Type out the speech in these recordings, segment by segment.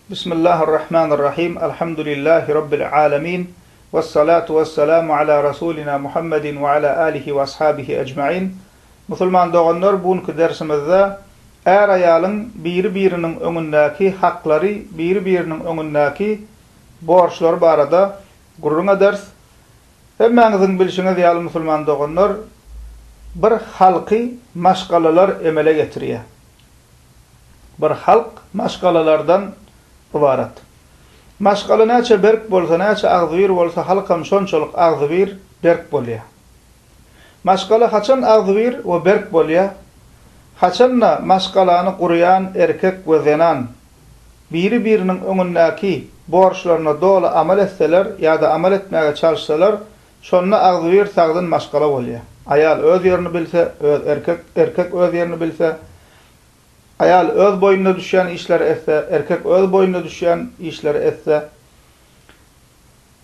Bismillahir-Rahmanir-Rahim. Elhamdülillahi Rabbil alemin. Vessalatu vesselamu ala Rasulina Muhammedin ve ala alihi ve ashabihi ecmain. Musulman doganlar, bu günki dersimizde är-aýalyň biri-biriniň öňündäki haklary, biri-biriniň öňündäki borçlary barada gürrüň ederis. Hemmäňiziň bilşiňiz ýaly musulman doganlar, bir halky maşgalalar emele getirýär. Bir halk maşgalalardan ybarat. Maşgala näçe berk bolsa, näçe agzybir bolsa, halkam şonçalyk agzybir, berk bolýar. Maşgala haçan agzybir we berk bolýar? Haçan-da maşgalany gurýan erkek we zenan biri-biriniň öňündäki borçlaryna doly amal etseler ýa-da amal etmäge çalyşsalar, şonda agzybir sagdyn maşgala bolýar. Aýal öz ýerini bilse, öz erkek, erkek öz ýerini bilse, aýal öz boýnuna düşýän işleri etse, erkek öz boýnuna düşýän işleri etse,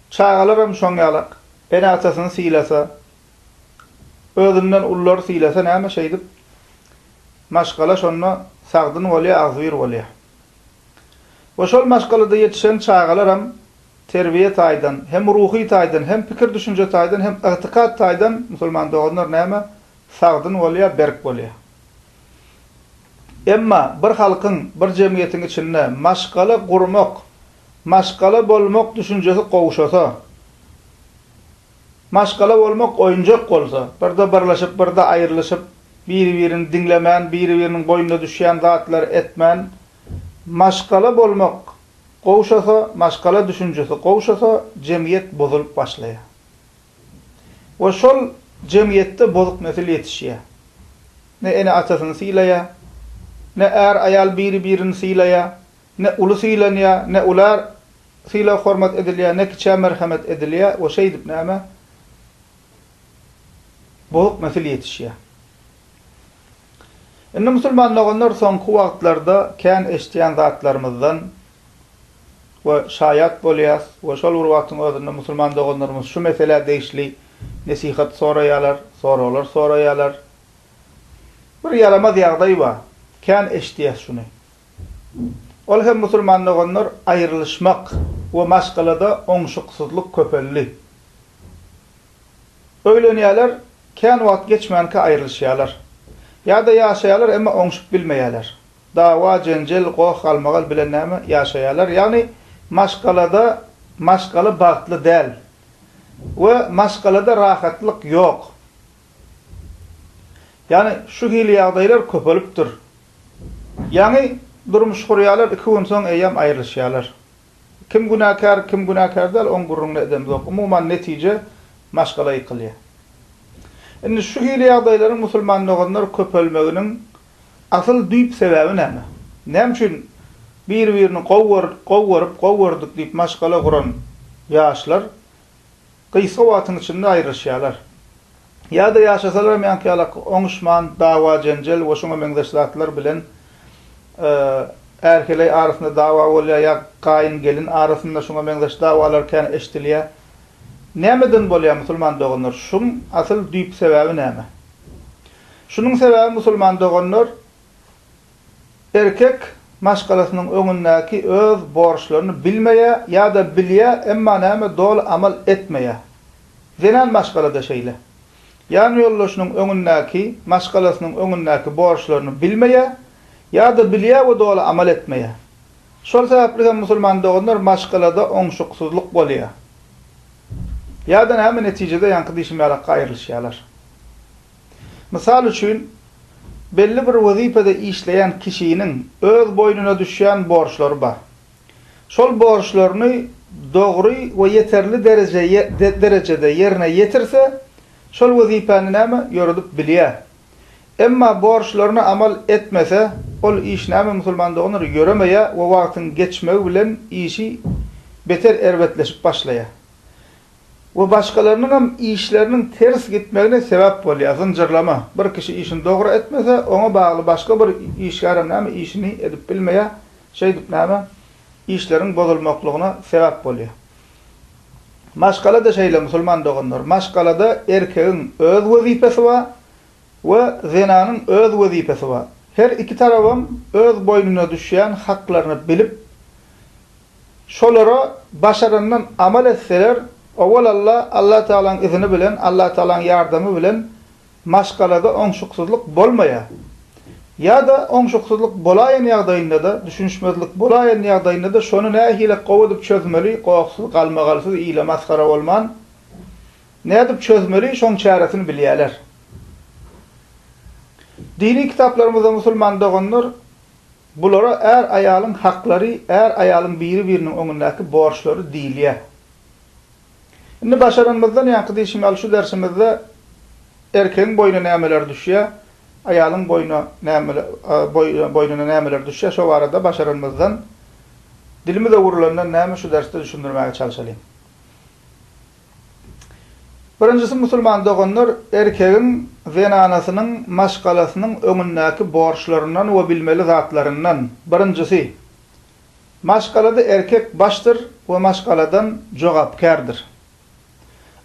çagalaram şoň ýalak, ene-atasyny sylasa, özünden ululary sylasa näme şeýdip maşgala şonda sagdyn bolýar, agzybir bolýar. We şol maşgalada ýetişen çagalaram terbiýe taýdan, hem ruhy taýdan, hem pikir-düşünje taýdan, hem ygtykat taýdan musulman doganlar näme sagdyn bolýar, berk bolýar. Emma bir halkyň, bir jemgyýetiň içinde maşgala gurmak, maşgala bolmak düşünjesi gowşasa, Maşgala bolmak oýunjak bolsa, birde birleşip, birde aýrylyşyp, biri-birini diňlemän, biri-biriniň boýnuna düşýän zatlary etmän, maşgala bolmak gowşasa, maşgala düşünjesi gowşasa, jemgyýet bozulyp başlaýar. We şol jemgyýetde bozuk nesil ýetişýär. Ne ene-atasyny sylaýar, ne är-aýal biri-birini sylaýar, Ne uly sylanýar, ne ula sylag-hormat edilýär, ne kiçä merhemet edilýär we şeýdip näme? Bozuk nesil ýetişýär. Indi musulman doganlar soňky wagtlarda kän eşidýän zatlarymyzdan we şaýat bolýas we şol bir wagtyň özünde musulman doganlarymyz şu meselä degişli nesihat soraýarlar, soraglar soraýarlar. Bir ýaramaz ýagdaý bar. Kän eşidýäs şuny. Ol hem musulman doganlar aýrylyşmak we maşgalada oňşuksyzlyk köpeldi. Öýlenýärler, kän wagt geçmänkä aýrylyşýarlar. Ýa-da ýaşaýarlar emma oňşup bilmeýärler. Dawa, jenjel, goh-galmagal bilen näme ýaşaýarlar. Ýagny maşgalada maşgala bagtly däl we maşgalada rahatlyk ýok. Ýagny şu hili ýagdaýlar köpelipdir. Ýaňy durmuş gurýarlar, iki gün soň eýýäm aýrylyşýarlar. Kim günäkär, kim günäkär däl, oň gürrüňini edemzok. Umuman netije maşgala ýykylýar. Indi şu hili ýagdaýlaryň musulman doganlar köpelmeginiň asyl düýp sebäbi näme? Näme üçin bir-birini gowy görüp, gowy görüp, gowy gördük diýip maşgala guran ýaşlar Gysga wagtyň içinde aýrylyşýarlar. Ýa-da ýaşasalaram ýaňky ýalak oňuşman, dawa-jenjel we şuňa meňzeş zatlar bilen är-heleý arasynda dawa bolýar ýa gaýyn-gelin arasynda şuňa meňzeş dawalar kän eşidilýär. Nämeden bolýar musulman doganlar? Şuň asyl düýp sebäbi näme? Şunuň sebäbi musulman doganlar Erkek maşgalasynyň öňündäki öz borçlaryny bilmeýär ýa-da bilýär, emma näme doly amal etmeýär. Zenan maşgala-da şeýle. Ýan ýoldaşynyň öňündäki, maşgalasynyň öňündäki borçlaryny bilmeýär ýa-da bilýär we doly amal etmeýär. Şol sebäpli hem musulman doganlar maşgalada oňşuksyzlyk bolýar. Ýa-da näme netijede ýaňky diýşim ýalakga aýrylyşýarlar. Mysal üçin, belli bir wezipede işleýän kişiniň öz boýnuna düşýän borçlary bar. Şol borçlaryny dogry we ýeterli derejede ýerine ýetirse, şol wezipäni näme, ýöredip bilýär. Emma borçlaryna amal etmese, ol iş näme musulman doganlar ýöremeýär we wagtyň geçmegi bilen işi beter erbetleşip başlaýar. We başgalarynyňam işleriniň ters gitmegine sebäp bolýar, zynjyrlama. Bir kişi işini dogry etmese, oňa bagly başga bir işgärem näme işini edip bilmeýär, şeýdip näme işleriň bozulmaklygyna sebäp bolýar. Maşgala-da şeýle musulman doganlar, maşgalada erkegiň öz wezipesi bar we zenanyň öz wezipesi bar. Her iki tarabam öz boýnuna düşýän haklaryny bilip. Şolara başarandan amal etseler, owal Alla, Alla Tagalaň izni bilen, Alla Tagalaň ýardamy bilen maşgalada oňşuksyzlyk bolmaýar. Ýa-da oňşuksyzlyk bolaýan ýagdaýynda-da, düşünişmezlik bolaýan ýagdaýynda-da şony nähili gowy edip çözmeli, gohsuz, galmagalsyz, ile masgara bolman, nädip çözmeli, şoň çäresini bilýärler. Dini kitaplarymyzda musulman doganlar bulara är-aýalyň haklary, är-aýalyň biri-biriniň öňündäki borçlary diýilýär. Indi başaranymyzdan ýaňky diýşim ýaly şu dersimizde erkegiň boýnuna nämeler düşýär, aýalyň boýnuna nämeler boýnuna nämeler düşýär şo barada başaranymyzdan dilimiz öwrülenden näme şu dersde düşündirmäge çalşalyň. Birinjisi musulman doganlar erkegiň zenanasynyň maşgalasynyň öňündäki borçlaryndan we bilmeli zatlaryndan birinjisi Maşgalada erkek başdyr we maşgaladan jogapkärdir.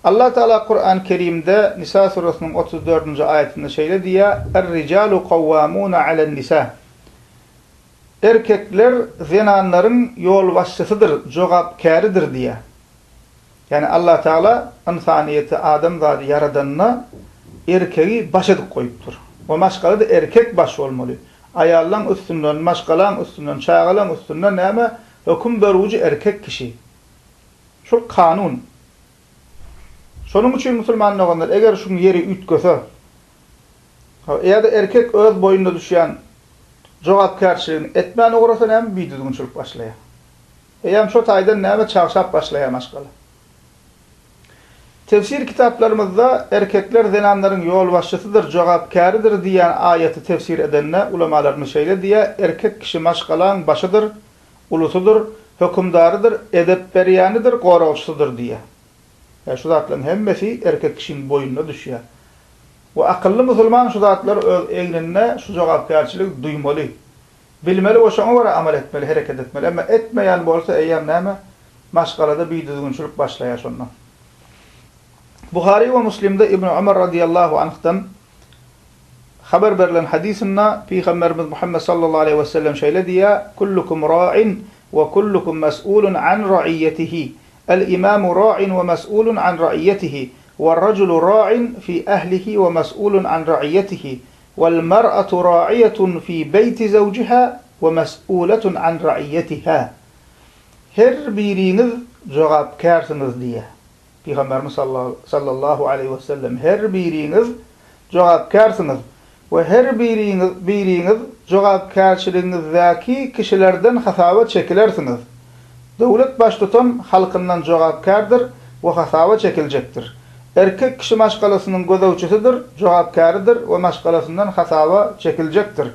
Allah Tagala Kurany Kerimde Nisa surasynyň 34-nji aýatynda şeýle diýýär, Er-rijalu kawwamuna alen-nisa. Erkekler zenanlaryň ýolbaşçysydyr, jogapkäridir diýýär. Ýagny Allah Tagala ynsanyýeti, adamzady ýaradanda erkegi baş edip goýupdyr. We maşgalada erkek baş bolmaly. Aýallaň üstünden, maşgalaň üstünden, çagalaň üstünden näme höküm berujy erkek kişi. Şul kanun. Şonuň üçin musulman doganlar eger şuň ýeri üýtgese, ýa-da erkek öz boýnuna düşýän jogapkärçiligini etmän ugrasa näme bidüzgünçilik başlaýar. Eýýäm şo taýdan näme çagşap başlaýar maşgala. Tefsir kitaplarymyzda erkekler zenanlaryň ýolbaşçysydyr, jogapkäridir diýýän aýaty tefsir edende ulamalarymyz şeýle diýýär, erkek kişi maşgalaň başydyr, ulusydyr, hökümdarydyr, edep berýänidir, goragçysydyr diýýär. Ýa şu zatlaryň hemmesi erkek kişiň boýnuna düşýär. We akylly musulman şu zatlary öz egninde şu jogapkärçiligi duýmaly. Bilmeli we şoňa görä amal etmeli, hereket etmeli. Emma etmeýän bolsa eýýäm näme? Maşgalada bidüzgünçilik başlaýar şonda. Buhary we Muslimde Ibn Omar radyýallahu anhdan habar berlen hadysynda Pygamberimiz Muhammet sallallahu aleýhi we sellem şeýle diýýär, Kullukum ra'in we kullukum mes'ulun an ra'iyyetihi. El-imamu ra'in we mes'ulun an ra'iyyetihi. We'r-rajulu ra'in fi ehlihi we mes'ulun an ra'iyyetihi. Wal-mar'atu ra'iýetun fi beýti zewjiha we mes'uletun an ra'iýetiha. Her biriňiz jogapkärsiňiz diýýär. Pygamberimiz sallallahu aleýhi we sellem her biriňiz jogapkärsiňiz we her biriňiz biriňiz jogapkärçiligiňizdäki kişilerden hasaba çekilersiňiz. Döwlet baştutan halkyndan jogapkärdir we hasaba çekiljekdir. Erkek kişi maşgalasynyň gözegçisidir, jogapkäridir we maşgalasyndan hasaba çekiljekdir.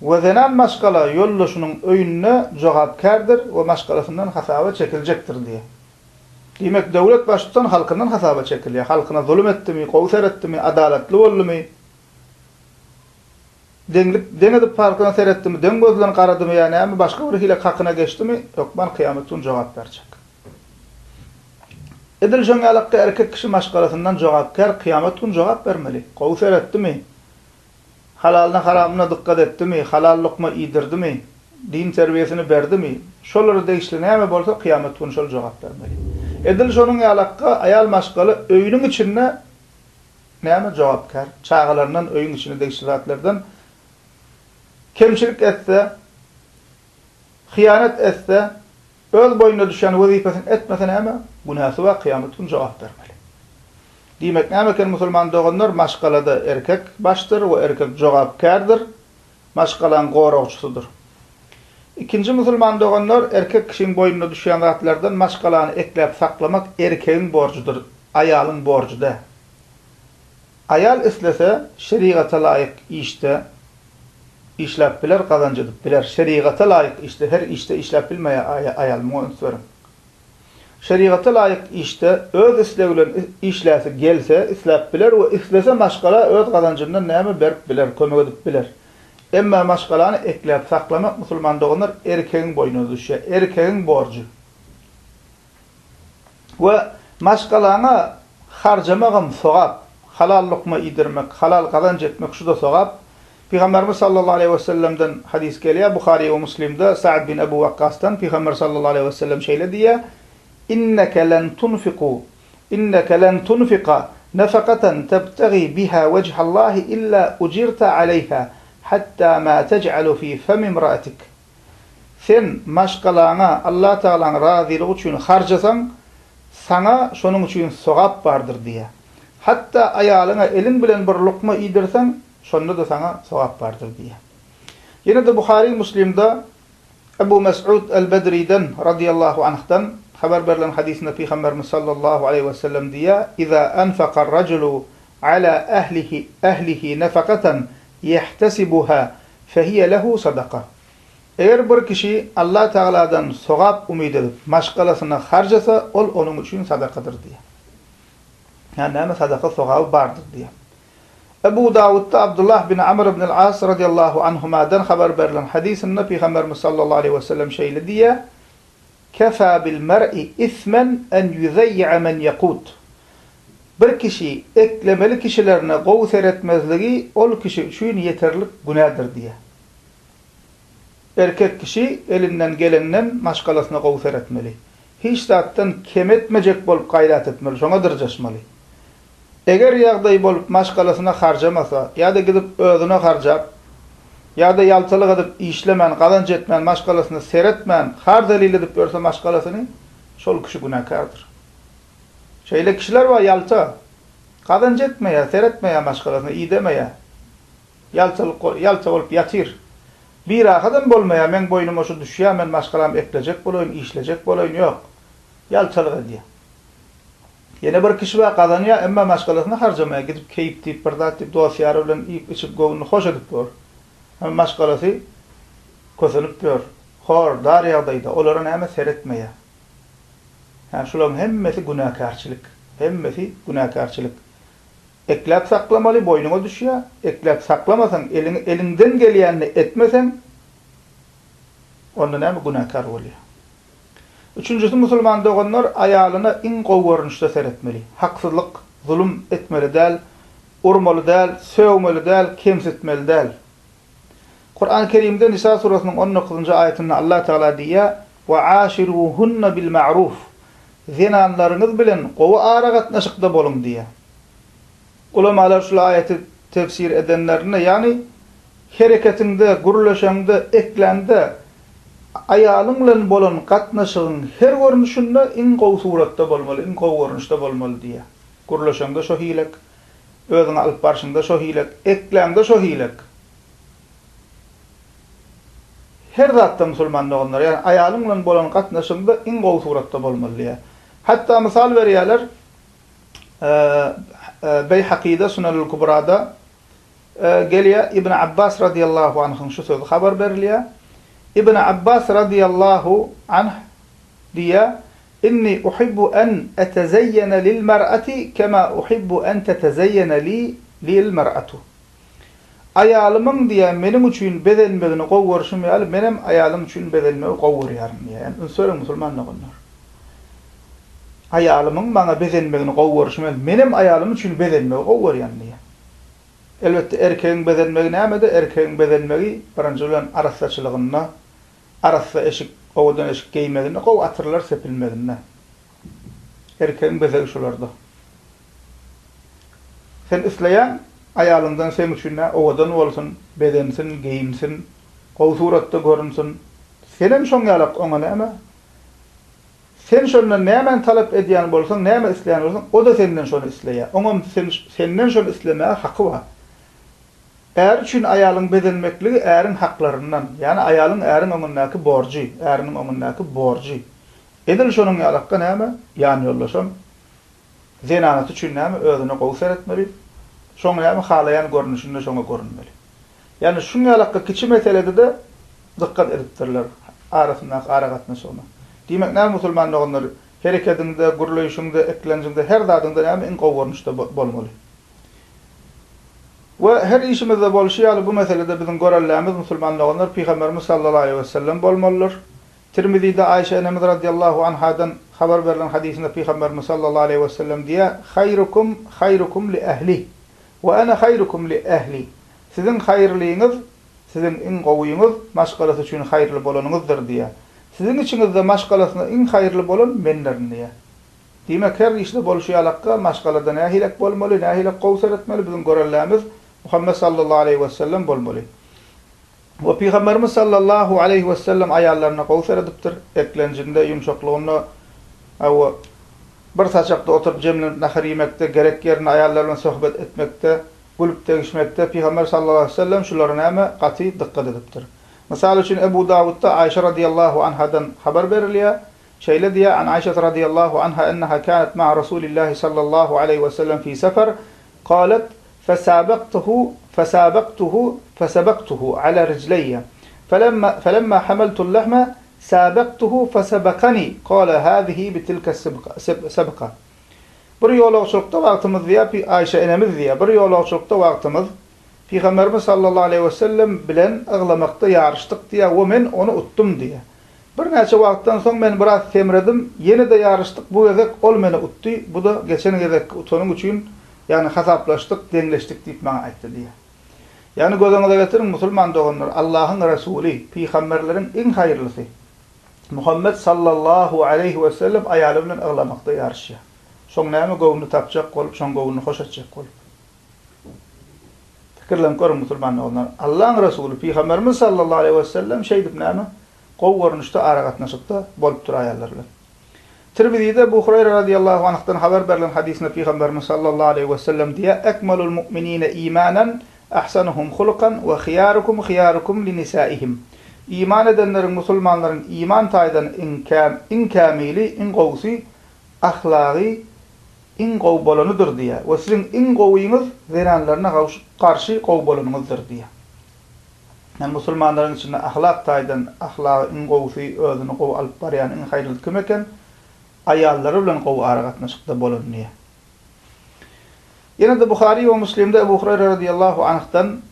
We zenan maşgala ýoldaşynyň öýünde jogapkärdir we maşgalasyndan hasaba çekiljekdir diýýär. Diýmek, döwlet baştutan halkyndan hasaba çekilýär. Halkyna zulum etdimi, gowy seretdimi, adalatly boldumy, deňlik, deň edip halkyna seretdimi, deň göz bilen garadymy ýa näme başga bir hili hakyna geçdimi, hökman kyýamat gün jogap berjek. Edil şoň ýalakda erkek kişi maşgalasyndan jogapkär kyýamat gün jogap bermeli. Gowy seretdimi? Halalyna haramyna dykgat etdimi? Halal lukma iýdirdimi? Din terbiýesini berdimi? Şolara degişli näme bolsa kyýamat gün şol jogap bermeli. Edil şonuň ýalakga aýal maşgala öýüniň içinde näme jogapkär? Çagalaryndan öýüň içine degişli zatlardan kemçilik etse, hyýanat etse, Öz boýnuna düşýän wezipesini etmese näme? Günäsi bar, kyýamat güni jogap bermeli. Diýmek näme eken musulman doganlar, maşgalada erkek başdyr we erkek jogapkärdir, maşgalaň goragçysydyr. Ikinji musulman doganlar, erkek kişiň boýnuna düşýän zatlardan maşgalany ekläp saklamak erkegiň borjudyr, aýalyň borjy däl. Aýal islese şerigata laýyk işde işläp biler, gazanç edip biler. Şerigata laýyk işde, her işde işläp bilmeýär aýal, muňa üns beriň. Şerigata laýyk işde öz islegi bilen işläsi gelse, isläp biler we islese maşgala öz gazanjyndan näme berip biler, kömek edip biler. Emma maşgalany ekläp saklamak musulman doganlar erkegiň boýnuna düşýär, erkegiň borjy. We maşgalaňa harjamagam sogap, halal lukma iýdirmek, halal gazanç etmek şu-da sogap. Pygamberimiz sallallahu aleýhi we sellemden hadys gelýär, Buhary we Muslimde Sa'd bin Ebu Wakkasdan Pygamber sallallahu aleýhi we sellem şeýle diýýär, Inneke len tunfiku inneke len tunfika nefakatan tebtegi biha wejhallahi illa ujirta aleýha hatta ma tej'alu fi femi imraatik. Sen maşgalaňa Allah Tagalaň razylygy üçin harjasaň, saňa şonuň üçin sogap bardyr diýýär. Hatda aýalyňa eliň bilen bir lukma iýdirseň, şonda-da saňa sogap bardyr diýýär. Ýene-de Buhary Muslimde Ebu Mes'ud el-Bedriden, radyýallahu anhdan, habar berlen hadysynda Pygamberimiz sallallahu aleýhi wesellem diýýär, Iza anfakar-rajulu ala ehlihi ehlihi nefakatan ýehtesibuha fehiýe lehu sadaka. Eger bir kişi Allah Tagaladan sogap umyt edip, maşgalasyna harjasa, ol onuň üçin sadakadyr diýýär. Ýagny näme sadaka sogaby bardyr diýýär. Ebu Dawudda Abdullah bin Amr ibn al-As radiyallahu anhumadan habar berlen hadysynda Pygamberimiz sallallahu aleýhi we sellem şeýle diýýär, Kefa bil mer'i ismen en ýuzaýýa men ýakut. Bir kişi eklemeli kişilerine gowy seretmezligi ol kişi üçin ýeterlik günädir diýýär. Erkek kişi elinden gelenden maşgalasyna gowy seretmeli. Hiç zatdan kem etmejek bolup gaýrat etmeli, şoňa dyrjaşmaly. Eger ýagdaý bolup maşgalasyna harjamasa ýa-da gidip özüne harjap, ýa-da ýaltalyk edip işlemän, gazanç etmän, maşgalasyna seretmän, har-zelil edip ýörse maşgalasyny, şol kişi günäkärdir. Şeýle kişiler bar ýalta. Gazanç etmeýär, seretmeýär maşgalasyna, idemeýär. Ýaltalyk, ýalta bolup ýatyr. Birahatam bolmaýar, meň boýnuma şu düşýär, men maşgalamy eklejek bolaýyn, işlejek bolaýyn, ýok. Ýaltalyk edýär. Ýene bir kişi bar, gazanýar, emma maşgalasyna harjamaýar, gidip keýp diýip, bir zat diýip, dost-ýary bilen iýip-içip, göwnüni hoş edip ýör. Emma maşgalasy kösenip ýör, hor, dar ýagdaýda, olara näme seretmeýär. Hä, şularyň hemmesi günäkärçilik. Hemmesi günäkärçilik. Ekläp saklamaly, boýnuňa düşýär. Ekläp saklamasaň, eliňi eliňden gelýänini etmeseň, onda näme günäkär bolýar. Üçünjisi musulman doganlar aýalyna iň gowy görnüşde seretmeli. Haksyzlyk, zulum etmeli däl, urmaly däl, sögmeli däl, kemsitmeli däl. Kurany Kerimde Nisa surasynyň on dokuzynjy aýatynda Allah Tagala diýýär, Ve aşiruhunne bil ma'ruf. Zenanlaryňyz bilen gowy aragatnaşykda boluň diýýär. Ulamalar şul aýaty tefsir edenlerinde, ýagny hereketiňde, gürleşeňde, ekläňde aýalyň bilen bolan gatnaşygyň her görnüşinde iň gowy suratda bolmaly, iň gowy görnüşde bolmaly diýýär. Gürleşeňde şo hilek, özüňi alyp barşyňda şo hilek, ekläňde şo hilek. Her zatda musulman doganlar, ýagny aýalyň bilen bolan gatnaşygyňda iň gowy suratda bolmaly diýýär. Hatda mysal berýärler, Beýhakyda, Sunanul Kubrada gelýär, Ibn Abbas radyýallahu anhyň şu sözi habar berilýär. Ibn Abbas radyýallahu anh diýýär, Inni uhibbu en etezeýýene lil mer'ati kema uhibbu en tetezeýýene li lil mer'atu. Aýalymyň diýýär, meniň üçin bezenmegini gowy görşüm ýaly, menem aýalym üçin bezenmegi gowy görýärin diýýär. Ýagny üns beriň musulman doganlar. Aýalymyň maňa bezenmegini gowy görşüm ýaly, menem aýalym üçin bezenmegi gowy görýän diýýär. Elbetde erkegiň bezenmegi nämede? Erkegiň bezenmegi birinji bilen arassaçylygynda, arassa eşik, owadan eşik geýmeginde, gowy atyrlar sepilmeginde. Erkegiň bezegi şularda. Sen isleýäň, aýalyňdan seň üçin nä owadan bolsun, bezensin, geýinsin, gowy suratda görünsin. Senem şoň ýalak oňa näme? Sen şondan nämäni talap edýän bolsaň, näme isleýän bolsaň, o-da senden şony isleýär. Oňam sen senden şony islemäge haky bar. Är üçin aýalyň bezenmekligi äriň haklaryndan, ýagny aýalyň äriň öňündäki borjy, äriniň öňündäki borjy. Edil şonuň ýalakda näme, ýanýoldaşam Zenanasy üçin näme özüne gowy seretmeli, şoň näme halaýan görnüşinde şoňa görünmeli. Ýagny şuň ýalakka kiçi meselede-de dykgat edipdirler arasyndaky aragatnaşygyna. Diýmek näme musulman doganlar herekediňde, gürleýşiňde, eklenjiňde her zadyňda näme iň gowy görnüşde bolmaly. We her işimizde bolşy ýaly bu meselede biziň görellämiz musulman doganlar Pygamberimiz sallallahu aleýhi wesellem bolmalydyr. Tirmizide Aýşe enemiz radyýallahu anhadan habar berlen hadysynda Pygamberimiz sallallahu aleýhi wesellem diýýär, Haýrukum haýrukum li ählih we ene haýrukum li ähli. Siziň haýyrlyňyz, siziň iň gowyňyz maşgalasy üçin haýyrly bolanyňyzdyr diýýär. Siziň içiňizde maşgalasyna iň haýyrly bolan mendirin diýýär. Diýmek, her işde bolşy ýalakka maşgalada nähilek bolmaly, nähilek gowy seretmeli biziň görellämiz Muhammet sallallahu aleýhi wesellem bolmaly. We Pygamberimiz sallallahu aleýhi wesellem aýallaryna gowy seredipdir, eklenjinde, ýumşaklygynda, hawa, bir saçakda oturyp jemlenip nahar iýmekde, gerek ýerinde aýallar bilen söhbet etmekde, gülüp-degişmekde Pygamber sallallahu aleýhi wesellem şulara näme gaty dykgat edipdir. Mysal üçin Ebu Dawutda Aýşe radiýallahu anhadan habar berilýär, şeýle diýýär, An Aýşete radiýallahu anha enneha kânet ma'a Rasulillahi sallallahu aleýhi wesellem fi sefer, Qalet, Fesabaktuhu, fesabaktuhu, fesabaktuhu ala rijleýe. Felemma, felemma hamaltul lahme, sabaktuhu fesabakani, kale hazihi bitilke sebka. Bir ýolagçylykda wagtymyz diýýär, Pi, Aýşe enemiz diýýär, bir ýolagçylykda wagtymyz Pygamberimiz sallallahu aleýhi we sellem bilen yglamakda ýaryşdyk diýýär we men ony utdum diýýär. Birnäçe wagtdan soň men biraz semredim, ýene-de ýaryşdyk, bu gezek ol meni utdy, bu-da geçen gezekki utanyň üçin, ýagny hasaplaşdyk, deňleşdik diýip maňa aýtdy diýýär. Ýagny göz öňüňize getiriň, musulman doganlar, Allahyň Resuly, pygamberleriň iň haýyrlysy, Muhammet sallallahu aleýhi wesellem aýaly bilen yglamakda ýaryşýar. Şoň näme göwnüni tapjak bolup, şoň göwnüni hoş etjek bolup. Pikirlenip görüň musulman doganlar. Allaň Resuly Pygamberimiz sallallahu aleýhi wesellem şeýdip näme? Gowy görnüşde aragatnaşykda bolupdyr aýallar bilen. Tirmizide Ebu Hureýre razyýallahu anhdan habar berlen hadysynda Pygamberimiz sallallahu aleýhi wesellem diýýär, Ekmelul mu'minine imanan ahsanuhum hulukan we hyýarukum hyýarukum li nisaihim. Iman edenleriň musulmanlaryň iman taýdan iň iň kämili, iň gowusy ahlagy iň gowy bolanydyr diýýär we siziň iň gowyňyz zenanlaryna garşy gowy bolanyňyzdyr diýýär. Ýagny musulmanlaryň içinde ahlak taýdan ahlagy iň gowusy, özüni gowy alyp barýan iň haýyrlysy kim eken? Aýallary bilen gowy aragatnaşykda bolan diýýär. Ýene-de Buhary we Müslimde Ebu Hureyre radiýallahu anhdan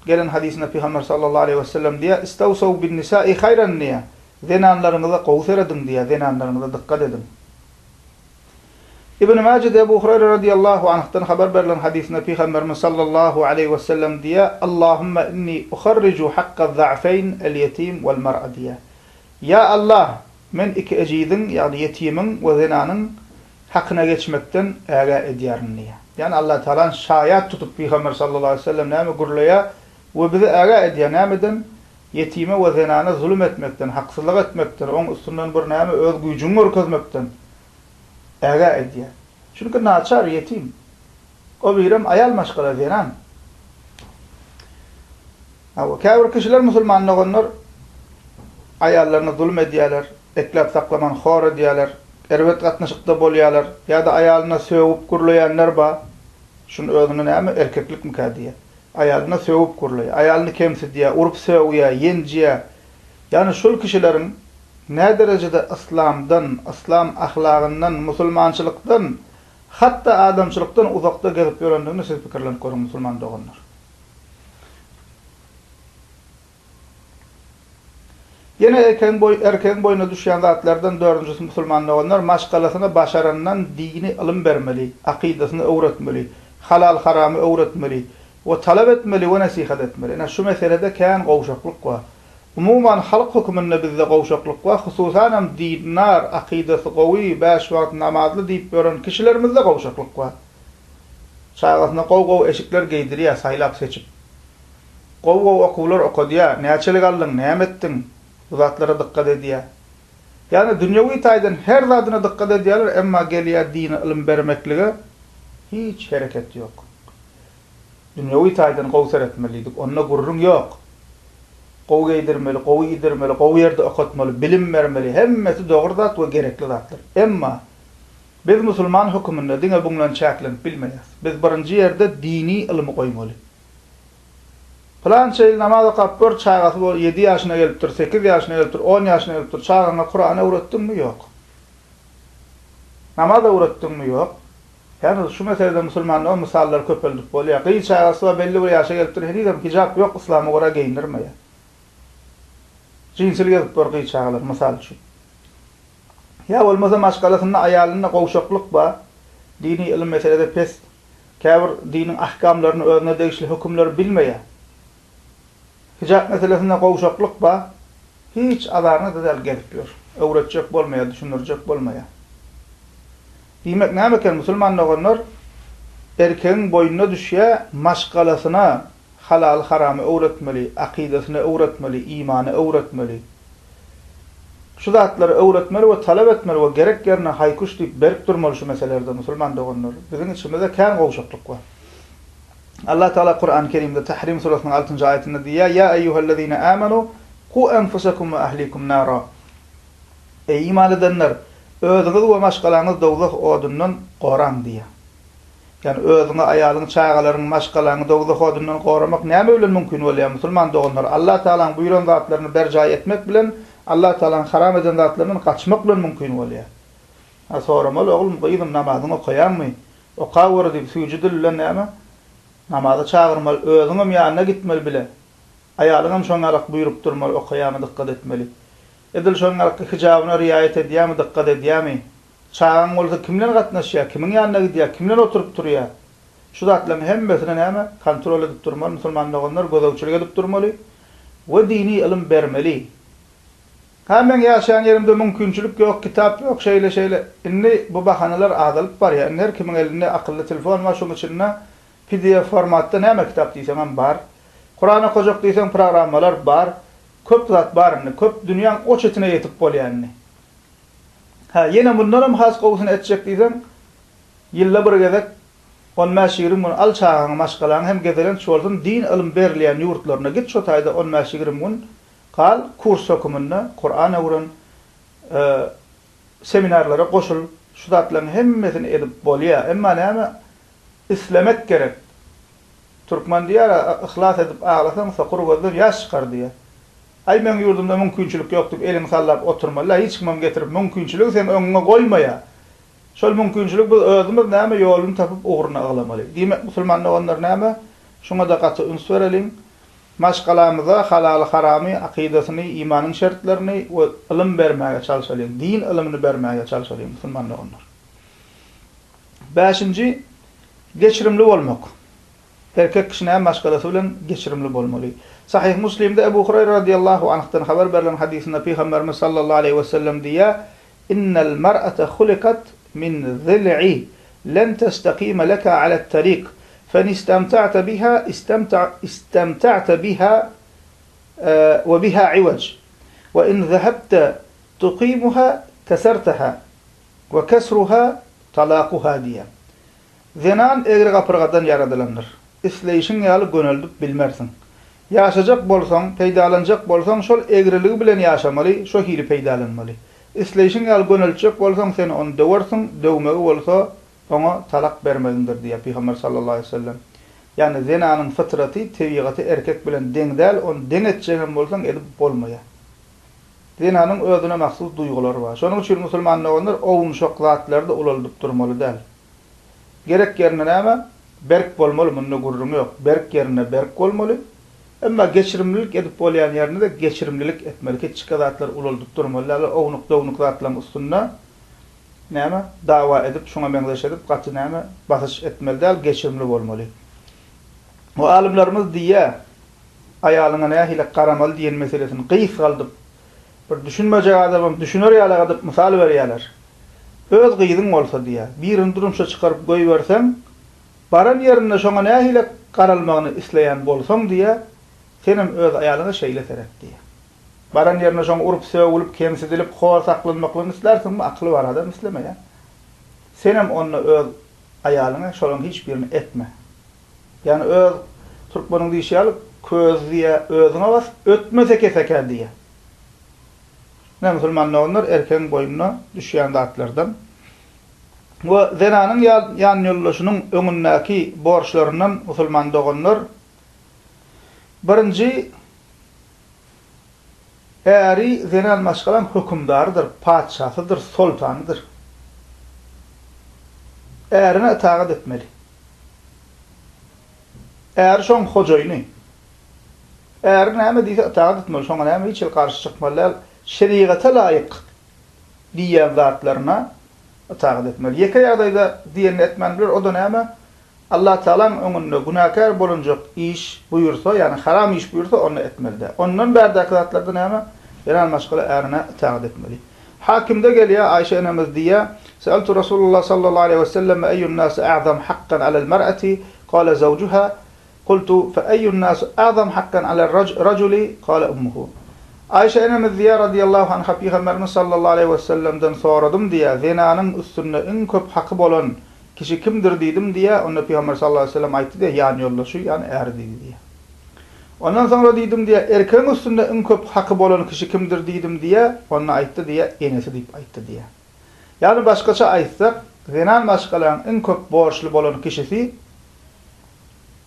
gelen hadysynda Pygamber sallallahu aleýhi wesellem diýýär, Istawsaw bin-nisa'i haýran diýýär. Zenanlaryňyza gowy serediň diýýär, zenanlaryňyza dykgat ediň. Ibn Majede Ebu Hureyre radiýallahu anhdan habar berlen hadysynda Pygamberimiz sallallahu aleýhi wesellem diýýär, Allahumma inni uharriju hakka-za'feýn el-ýetim wal-mar'a diýýär. Ýa Allah, men iki ejiziň, ýagny ýetimiň we zenanyň hakyna geçmekden ägä edýärin diýýär. Ýagny Allah Tagalany şaýat tutup Pygamber sallallahu aleýhi wesellem näme gürleýär we bizi ägä edýär nämeden? Ýetime we zenana zulum etmekden, haksyzlyk etmekden, oň üstünden bir näme öz güýjüňi görkezmekden ägä edýär. Çünki naçar, ýetim. O birem aýal maşgala, zenan. Hawa, käbir kişiler musulman doganlar aýallaryna zulum edýärler, ekläp saklaman hor edýärler, erbet gatnaşykda bolýarlar ýa-da aýalyna sögüp gürleýänler bar. Şuny özüne näme erkeklikmikä diýýär. Aýalyna sögüp gürleýär, aýalyny kemsidýär, urup sögýär, ýenjýär. Ýagny şul kişileriň näderejede yslamdan, yslam ahlagyndan, musulmançylykdan, hatda adamçylykdan uzakda gezip ýörendigini siz pikirlenip görüň musulman doganlar. Ýene erkegiň boý erkegiň boýnuna düşýän zatlardan dördünjisi musulman doganlar maşgalasyna başarandan dini ylym bermeli, akydasyny öwretmeli, halal haramy öwretmeli we talap etmeli we nesihat etmeli. Ine şu meselede kän gowşaklyk bar. Umuman halk höküminde bizde gowşaklyk bar, hususanam dindar, akydasy gowy, bäş wagt namazly diýip ýören kişilerimizde gowşaklyk bar. Çagasyna gowy-gowy eşikler geýdirýär saýlap-seçip. Gowy-gowy okuwlar okadýar, näçelik aldyň, näme etdiň, bu zatlara dykgat edýär. Ýagny dünýewi taýdan her zadyna dykgat edýärler, emma gelýär dini ylym bermeklige hiç hereket ýok. Dünýewi taýdan gowy seretmeli diýdik, onda gürrüň ýok. Gowy geýdirmeli, gowy iýdirmeli, gowy ýerde okatmaly, bilim bermeli, hemmesi dogry zat we gerekli zatlar. Emma biz musulman höküminde diňe buň bilen çäklenip bilmeýäris. Biz birinji ýerde dini ylymy goýmaly. Pylança ýyl namaz okap gör, çagasy bol, ýedi ýaşyna gelipdir, sekiz ýaşyna gelipdir, on ýaşyna gelipdir, çagaňa Kurany öwretdiňmi? Ýok. Namaz öwretdiňmi? Ýok. Ýagny şu meselede musulmanlara mysallary köpeldip bolýar. Gyz çagasy bar, belli bir ýaşa gelipdir, henizem hijap ýok, yslama görä geýindirmeýär. Jinsil gezip ýör gyz çagalar, mysal üçin. Ýa bolmasa maşgalasynda aýalynda gowşaklyk bar, dini ylym meselede pes, Käbir diniň ahkamlaryny, özüne degişli hökümleri bilmeýär. Hijap meselesinde gowşaklyk bar. Hiç azaryna-da däl gezip ýör. Öwretjek bolmaýar, düşündirjek bolmaýar. Diýmek näme eken, musulman doganlar, erkegiň boýnuna düşýär, maşgalasyna halaly-haramy öwretmeli, akydasyny öwretmeli, imany öwretmeli. Şu zatlary öwretmeli we talap etmeli we gerek ýerine haý-küş diýip berk durmaly şu meselelerde musulman doganlar. Biziň içimizde kän gowşaklyk bar. Allah Tagala Kurany Kerimde Tahrim surasynyň altynjy aýatynda diýýär, Ýa eýýuhellezine amanu ku enfusekum we ahlikum nara. Eý iman edenler, özüňizi we maşgalaňyzy dowzah odundan goraň diýýär. Ýagny özüňi, aýalyňy, çagalaryňy, maşgalaňy dowzah odundan goramak näme bilen mümkin bolýar musulman doganlar? Allah Tagalaň buýran zatlaryny berjaý etmek bilen, Allah Tagalaň haram eden zatlaryndan gaçmak bilen mümkin bolýar. Ha soramaly oglum, gyzym namazyňy okaýaňmy? Okaweri diýip süýji dil bilen näme? Namaza çagyrmaly, özüňem ýanyna gitmeli bile. Aýalyňam şoň ýalak buýrup durmaly, okaýamy dykgat etmeli. Edil şoň ýalakky hijabyna riaýat edýämi dykgat edýämi? Çagaň bolsa kim bilen gatnaşýar, kimiň ýanyna gidýär, kim bilen oturyp turýar? Şu zatlaryň hemmesine näme? Kontrol edip durmaly musulman doganlar, gözegçilik edip durmaly we dini ylym bermeli. Hä meň ýaşaýan ýerimde mümkinçilik ýok, kitap ýok, şeýle şeýle. Indi bu bahanalar azalyp barýar. Indi her kimiň elinde akylly telefon bar, şoň içinde pdf formatda näme kitap diýseňem bar. Kuran okajak diýseň programmalar bar. Köp zat bar indi. Köp dünýäň o çetine ýetip bolýar indi. Hä, ýene mundanam has gowusyny etjek diýseň, ýylda bir gezek on bäş-ýigrimi gün al çagaňy, maşgalaňy hem gezelenç bolsun, din ylym berilýän ýurtlaryna git şo taýda on bäş-ýigrimi gün gal, kurs höküminde Kuran öwren, seminarlara goşul, şu zatlaryň hemmesini edip bolýar. Emma näme, islemek gerek. Türkmen diýer-ä, yhlas edip aglasaň, sokur gözden ýaş çykar diýer. Aý meň ýurdumda mümkinçilik ýok diýip eliňi sallap oturmaly-la, hiç kimem getirip mümkinçiligi seň öňüňe goýmaýar. Şol mümkinçiligi biz özümiz näme ýoluny tapyp ugruna yglamaly. Diýmek musulman doganlar näme? Şuňa-da gaty üns bereliň. Maşgalamyza halaly-haramy, akydasyny, imanyň şertlerini we ylym bermäge çalşalyň. Din ylymyny bermäge çalşalyň musulman doganlar. Bäşinji, geçirimli bolmak. Erkek kişi näme maşgalasy bilen geçirimli bolmaly. Sahyh Muslimde Ebu Hureyre radiyallahu anhdan habar berlen hadysynda Pygamberimiz sallallahu aleýhi we sellem diýýär, Innel mer'ate hulikat min zil'i len testakime leke alet tarik fe in istemta'te biha istemta'te biha we biha iwej we in zehebte tukimuha keserteha we kesruha talakuha diýýär. Zenan egri gapyrgadan ýaradylandyr. Isleýşiň ýaly göneldip bilmersiň. Ýaşajak bolsaň, peýdalanjak bolsaň şol egriligi bilen ýaşamaly, şo hili peýdalanmaly. Isleýşiň ýaly göneltjek bolsaň sen ony döwersiň, döwmegi bolsa oňa talak bermegiňdir diýýär Pygamber sallallahu aleýhi we sellem. Ýagny zenanyň fytraty, tebigaty erkek bilen deň däl, ony deň etjegem bolsaň edip bolmaýar. Zenanyň özüne mahsus duýgulary bar. Şonuň üçin musulman doganlar ownuşak zatlary-da ulaldyp durmaly däl. Gerek ýerinde näme? Berk bolmaly, munda gürrüň ýok. Berk ýerinde berk bolmaly. Emma geçirimlilik edip bolýan ýerinde-de geçirimlilik etmeli. Kiçjike zatlary ulaldyp durmaly däl. Ownuk-downuk zatlaryň üstünde näme? Dawa edip, şuňa meňzeş edip, gaty näme? Basyş etmeli däl, geçirimli bolmaly. Bu alymlarymyz diýýär, aýalyňa nähili garamaly diýen meselesini gysgaldyp, bir düşünmejek adamam düşüner ýalak edip mysal berýärler. Öz gyzyň bolsa diýýär, birini durmuşa çykaryp goýberseň, baran ýerinde şoňa nähili garalmagyny isleýän bolsaň diýýär, senem öz aýalyňa şeýle seret diýýär. Baran ýerinde şoňa urup-sögülip, kemsidilip, hor saklanmaklygyny islärsiňmi? Akyly bar adam islemeýär. Senem onda öz aýalyňa şolaryň hiç birini etme. Ýagny öz, türkmeniň diýşi ýaly, köz diýýär, özüňe bas, ötmese kesekä diýýär. Ine, musulman doganlar, erkegiň boýnuna düşýän zatlardan we zenanyň ýanýoldaşynyň öňündäki borçlaryndan musulman doganlar, birinji, äri zenan maşgalaň hökümdarydyr, patyşasydyr, soltanydyr. Ärine ytagat etmeli. Äri şoň hojaýyny. Äri näme diýse ytagat etmeli, şoňa näme hiç hili garşy çykmaly däl. Şerigata laýyk diýýän zatlaryna ytagat etmeli. Ýeke ýagdaýda diýenini etmän biler, o-da näme? Allatagalaň öňünde günäkär bolunjak iş buýursa, ýagny haram iş buýursa, onda etmeli däl. Ondan bärdäki zatlarda näme? Zenan maşgala ärine itagat etmeli. Hakimde gelýär, Aýşe enemiz diýýär, Seeltu Rasulullah sallallahu aleýhi we selleme eýun nasi a'zam hakkan alel mer'ati, kale zawjuha, Kultu, fe eýun nasi a'zam hakkan alel rajuli, kale ummuhu. Aýşe enemiz diýýär, radiýallahu anha, Pygamberimiz sallallahu aleýhi we sellemden soradym diýýär, zenanyň üstünde iň köp haky bolan kişi kimdir diýdim diýýär, onda Pygamber sallallahu aleýhi we sellem aýtdy diýýär, ýanýoldaşy, ýagny äri diýdi diýýär. Ondan soňra diýdim diýýär, erkegiň üstünde iň köp haky bolan kişi kimdir diýdim diýýär, onda aýtdy diýýär, enesi diýip aýtdy diýýär. Ýagny başgaça aýtsak, zenan maşgalaň iň köp borçly bolan kişisi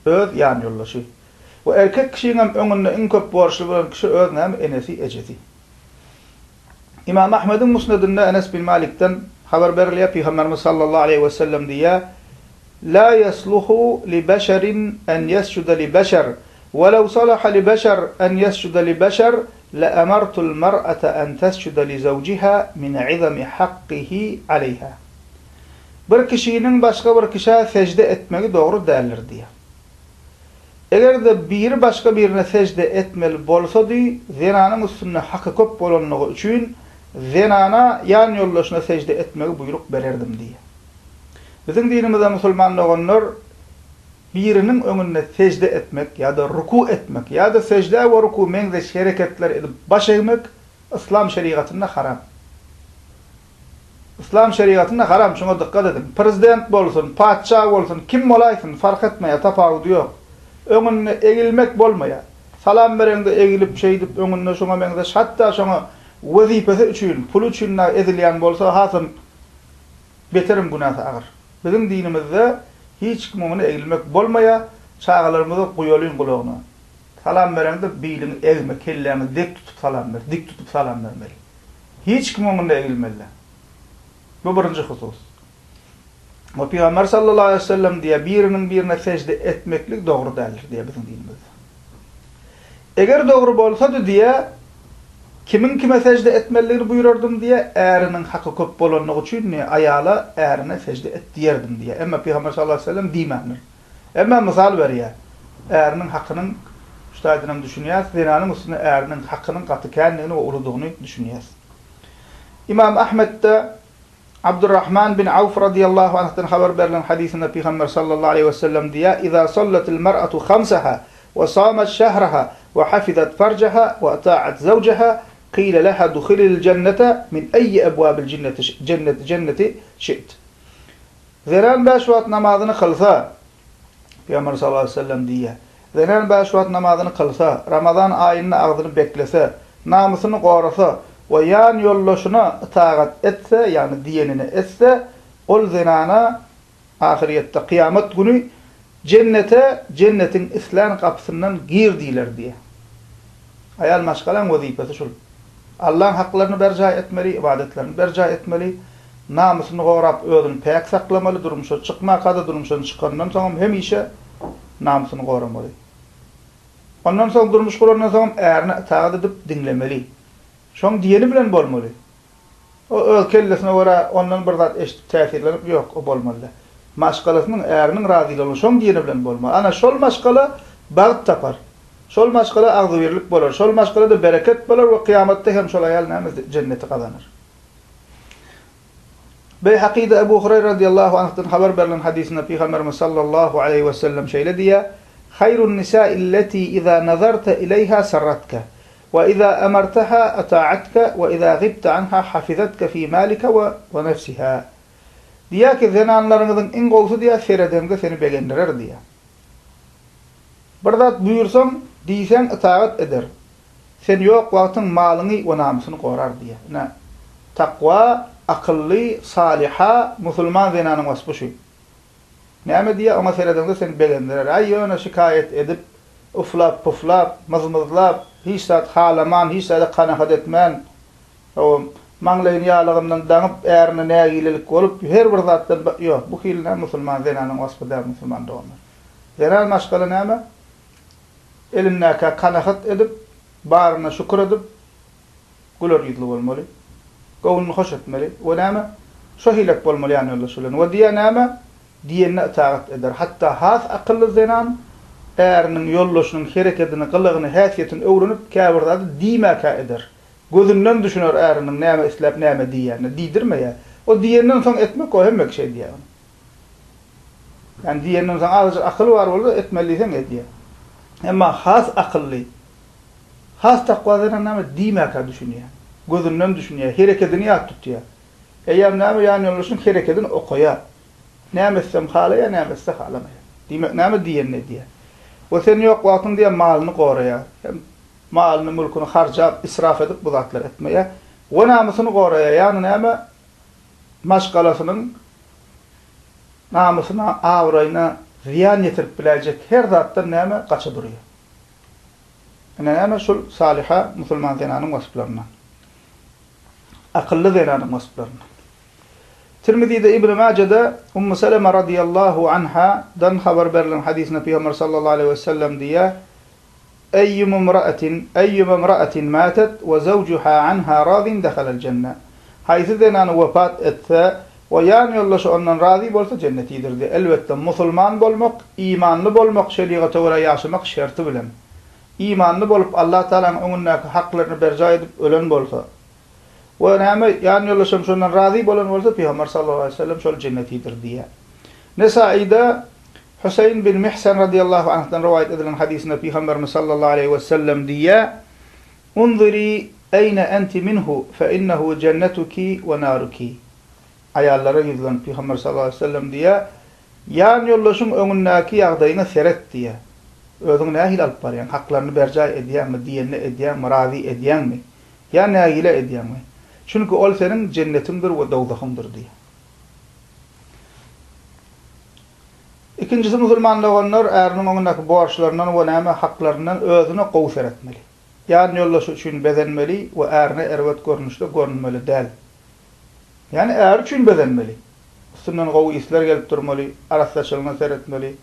öz ýanýoldaşy. We erkek kişiňem öňünde iň köp borçly bolan kişi öz näme enesi, ejesi. Ymam Ahmediň Musnedinde Enes bin Malikden habar berilýär, Pygamberimiz sallallahu aleýhi we sellem diýýär, La ýesluhu li beşerin en ýesjude li beşer, we lew salaha li beşer en ýesjude li beşer, le emertul mer'ate en tesjude li zewjiha min izami hakkihi aleýha. Bir kişiniň başga bir kişä sejde etmegi dogry däldir diýýär. Eger-de biri başga birine sežde etmeli bolsady, zenanyň üstünde haky köp bolanlygy üçin, zenana ýan ýoldaşyna sežde etmegi buýruk bererdim diýýär. Biziň dinimizde musulman doganlar biriniň öňünde sežde etmek ýa-da ruku etmek ýa-da seždä we ruku meňzeş hereketler edip baş egmek yslam şerigatynda haram. Yslam şerigatynda haram şuňa dykgat ediň. Prezident bolsun, patyşa bolsun, kim bolaýsyn fark etmeýär, tapawudy ýok. Öňünde egilmek bolmaýar. Salam bereňde egilip şeýdip öňünde şuňa meňzeş hatda şoňa wezipesi üçin, puly üçin dagy ezilýän bolsa hasam beterem günäsi agyr. Biziň dinimizde hiç kimiň öňünde egilmek bolmaýar, çagalarymyza guýalyň gulagyna. Salam bereňde biliňi egme, kelläňi dek tutup salam ber, dik tutup salam bermeli. Hiç kimiň öňünde egilmeli. Bu birinji husus. We Pygamber sallallahu aleýhi we sellem diýýär, biriniň birine sežde etmeklik dogry däldir diýýär biziň dinimizde. Eger dogry bolsady diýýär, kimiň kime sežde etmelidigini buýrardym diýýär, äriniň haky köp bolanlygy üçin diýýär, aýala ärine sežde et diýerdim diýýär. Emma Pygamber sallallahu aleýhi we sellem diýmändir. Emma mysal berýär. Äriniň hakynyň şu taýdanam düşünýäs, zenanyň üstünde äriniň hakynyň gaty kändigini we uludygyny düşünýäs. Ymam Ahmetde Abdurrahman bin Awf radyýallahu anhdan habar berlen hadysynda Pygamber sallallahu aleýhi we sellem diýýär, Iza sallatil mar'atu hamsaha we samat şahraha we hafizat farjaha we ata'at zawjaha qila laha duhilil jennete min eýyi ebwabil jinneti jenneti şi't. Zenan bäş wagt namazyny kylsa, Pygamber sallallahu aleýhi we sellem diýýär, Zenan bäş wagt namazyny kylsa, Ramazan aýynda agzyny beklese, namysyny gorasa we ýan ýoldaşyna ytagat etse, ýagny diýenini etse, ol zenana ahyrýetde, kyýamat güni Jennete, Jennetiň islän gapysyndan gir diýler diýýär. Aýal maşgalaň wezipesi şul. Allaň haklaryny berjaý etmeli, ybadatlaryny berjaý etmeli, namysyny gorap özüni päk saklamaly, durmuşa çykmaka-da, durmuşdan çykandan soňam hemişe namysyny goramaly. Ondan soň durmuş gurandan soňam ärine ytagat edip diňlemeli. Şoň diýeni bilen bolmaly. O öz kellesine görä ondan bir zat eşidip täsirlenip ýok, o bolmaly däl. Maşgalasynyň, äriniň razylygyny şoň diýeni bilen bolmaly. Ana şol maşgala bagt tapar. Şol maşgala agzybirlik bolar. Şol maşgalada bereket bolar we kyýamatda hem şol aýal näme jenneti gazanar. Beýhakyda Ebu Hureyre radiyallahu anhdan habar berlen hadysynda Pygamberimiz sallallahu aleýhi we sellem şeýle diýýär, Haýrun nisa'i lleti iza nazarta ileýha sarratka, we iza amartaha ata'atka, we iza gibta anha hafizatka fi malika we nefsiha. Diýýär ki, zenanlaryňyzyň iň gowusy diýýär, seredeňde seni begendirer diýýär. Bir zat buýursaň, diýseň ytagat eder. Sen ýok wagtyň malyňy we namysyny gorar diýýär. Ine, takwa, akylly, salyha, musulman zenanyň waspy şu. Näme diýýär, oňa seredeňde seni begendirer. Aý, ýöne şikaýat edip, uflap-puflap, myzmyzlap, hiç zat halaman, hiç zada kanagat etmän, hawa, maňlaýyny ýalygyndan daňyp, ärine nägilelik bolup, her bir zatdan, ýok, bu hili näme musulman zenanyň waspy däl, musulman doganlar. Zenan maşgala näme? Elindäkä kanagat edip, baryna şükür edip, güler ýüzli bolmaly. Göwnüni hoş etmeli. We näme? Şo hilek bolmaly ýanýoldaşy bilen. We diýýär näme? Diýenine ytagat eder. Hatda has akylly zenan äriniň, ýoldaşynyň herekedini, gylygyny, häsiýetini öwrenip, käbir zady diýmäkä eder. Gözünden düşüner äriniň näme isläp, näme diýýänini. Diýdirmeýär. O diýenden soň etmek o hemme kişi edýär ony. Ýagny diýenden soň azajyk akyly bar bolsa etmeli diýseň edýär. Emma has akylly, has takwa zenan näme diýmäkä düşünýär. Gözünden düşünýär, herekedini ýat tutýar. Eýýäm näme ýanýoldaşynyň herekedini okaýar. Näme etsem halaýar, näme etse halamaýar. Diýmek näme diýenini edýär. We sen ýok wagtyň diýýär malyny goraýar. Hem malyny, mülküni harjap, israf edip bu zatlary etmeýär. We namysyny goraýar. Ýagny näme maşgalasynyň namysyna, abraýyna zyýan ýetirip biläýjek her zatdan näme gaça durýar. Ine näme şul salyha musulman zenanyň wasplaryndan. Akylly zenanyň wasplaryndan. Tirmizide, Ibn Majede Ummu Seleme radyýallahu anha dan habar berlen hadysynda Pygamber sallallahu aleýhi we sellem diýýär, Eýýumu imra'atin, eýýuma imra'atin matat we zawjuha anha razin dehalal jenne. Haýsy zenan wepat etse we ýan ýoldaşy ondan razy bolsa jennetidir diýýär. Elbetde, musulman bolmak, imanly bolmak şerigata görä ýaşamak şerti bilen. Imanly bolup Allah Tagalaň öňündäki haklaryny berjaý edip ölen bolsa we näme ýan ýoldaşam şondan razy bolan bolsa Pygamber sallallahu aleýhi we sellem şol jennetidir diýýär. Nesaida Huseýn bin Mihsan radiýallahu anhdan rowaýat edilen hadysynda Pygamberimiz sallallahu aleýhi we sellem diýýär, Unzuri eýne enti minhu fe innehu jennetuki we naruki. Aýallara ýüzlenip Pygamber sallallahu aleýhi we sellem diýýär, Ýan ýoldaşyň öňündäki ýagdaýyňa seret diýýär. Özüňi nähili alyp barýaň, haklaryny berjaý edýäňmi, diýenini edýäňmi, razy edýäňmi? Ýa nägile edýäňmi? Çünki ol seniň jennetiňdir we dowzahyňdyr diýýär. Ikinjisi musulman doganlar äriniň öňündäki borçlaryndan we näme haklaryndan özüne gowy seretmeli. Ýan ýoldaşy üçin bezenmeli we ärine erbet görnüşde görünmeli däl. Ýagny äri üçin bezenmeli. Üstünden gowy yslar gelip durmaly, arassaçylygyna seretmeli.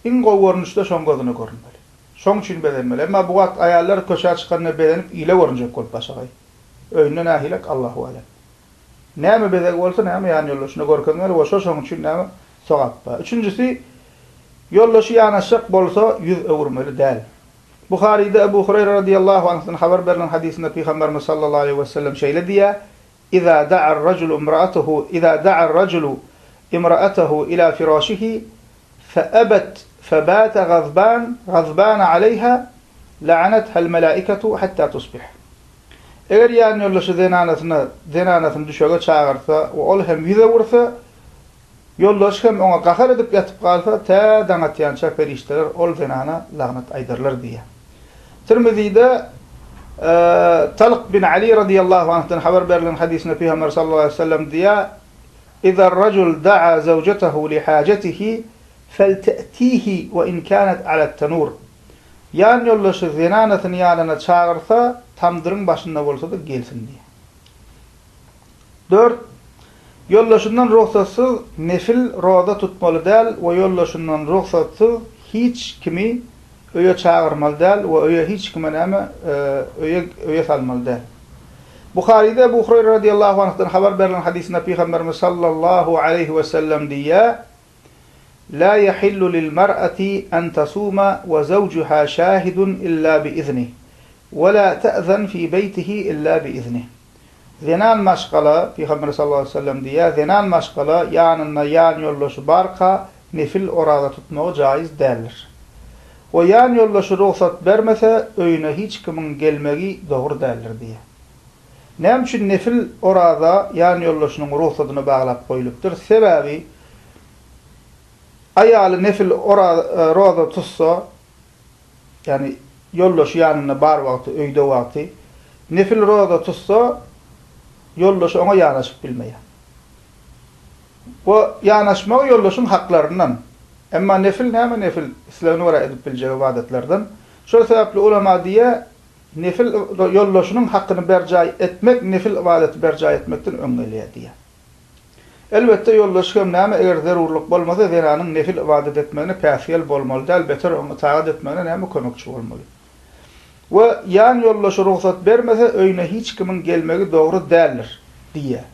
Iň gowy görnüşde şoň gözüne görünmeli. Şoň üçin bezenmeli. Emma bu wagt aýallar köçä çykanda bezenip ile görünjek bolup başagaý. Öýünde nähilek Allahu alem. Näme bezegi bolsa näme ýan ýoldaşyna görkezmeli we şo şoň üçin näme sogap bar. Üçünjisi ýoldaşy ýanaşjak bolsa ýüz öwürmeli däl. Buharyda Ebu Hureýre radiýallahu anhdan habar berlen hadysynda Pygamberimiz sallallahu aleýhi wesellem şeýle diýýär, Iza da'ar-rajulu imra'atahu iza da'ar-rajulu imra'atahu ila firashihi fe'ebet febate gazban gazbana aleýha la'anetha'l melaikatu hatta tusbih. Eger ýanýoldaşy zenanasyna zenanasyny düşege çagyrsa we ol hem ýüz öwürse, ýoldaşy hem oňa gahar edip ýatyp galsa, tä daň atýança perişdeler ol zenana lagnat aýdarlar diýýär. Tirmizide Talk bin Ali radiýallahu anhdan habar berlen hadysynda Pygamber sallallahu aleýhi we sellem diýýär, Iza-r-rajul da'a zawjatahu li hajatihi felte'tihi we in kanat alat-tanur. Ýan ýoldaşy zenanasyny ýanyna çagyrsa, tamdyryň başynda bolsa-da gelsin diýýär. Dört, Ýoldaşyndan rugsatsyz nefil roza tutmaly däl we ýoldaşyndan rugsatsyz hiç kimi öýe çagyrmaly däl we öýe hiç kime näme öýe öýe salmaly däl. Buharyda Ebu Hureýre radiýallahu anhdan habar berlen hadysynda Pygamberimiz sallallahu aleýhi we sellem diýýär, La ýahillu lil mar'ati an tasuma we zawjuha şahidun illa bi iznih, we la ta'zan fi beýtihi illa bi iznih. Zenan maşgala, Pygamber sallallahu aleýhi we sellem diýýär, zenan maşgala ýanynda ýan ýoldaşy barka nefil oraza tutmagy jaýyz däldir. We ýan ýoldaşy rugsat bermese, öýüne hiç kimiň gelmegi dogry däldir diýýär. Näme üçin nefil oraza ýan ýoldaşynyň rugsadyna baglap goýlupdyr? Sebäbi aýaly nefil roza tutsa, ýagny ýoldaşy ýanynda bar wagty, öýde wagty, nefil roza tutsa, ýoldaşy oňa ýanaşyp bilmeýär. Bu ýanaşmagy ýoldaşyň haklaryndan. Emma nefil näme nefil? Islegine görä edip biljek ybadatlardan. Şol sebäpli ulama diýýär, nefil ýoldaşynyň hakyny berjaý etmek nefil ybadaty berjaý etmekden öň gelýär diýýär. Elbetde ýoldaşy hem näme eger zerurlyk bolmasa zenanyň nefil ybadat etmegine päsgel bolmaly däl beter oňa ytagat etmegine näme kömekçi bolmaly. We ýan ýoldaşy rugsat bermese öýüne hiç kimiň gelmegi dogry däldir diýýär.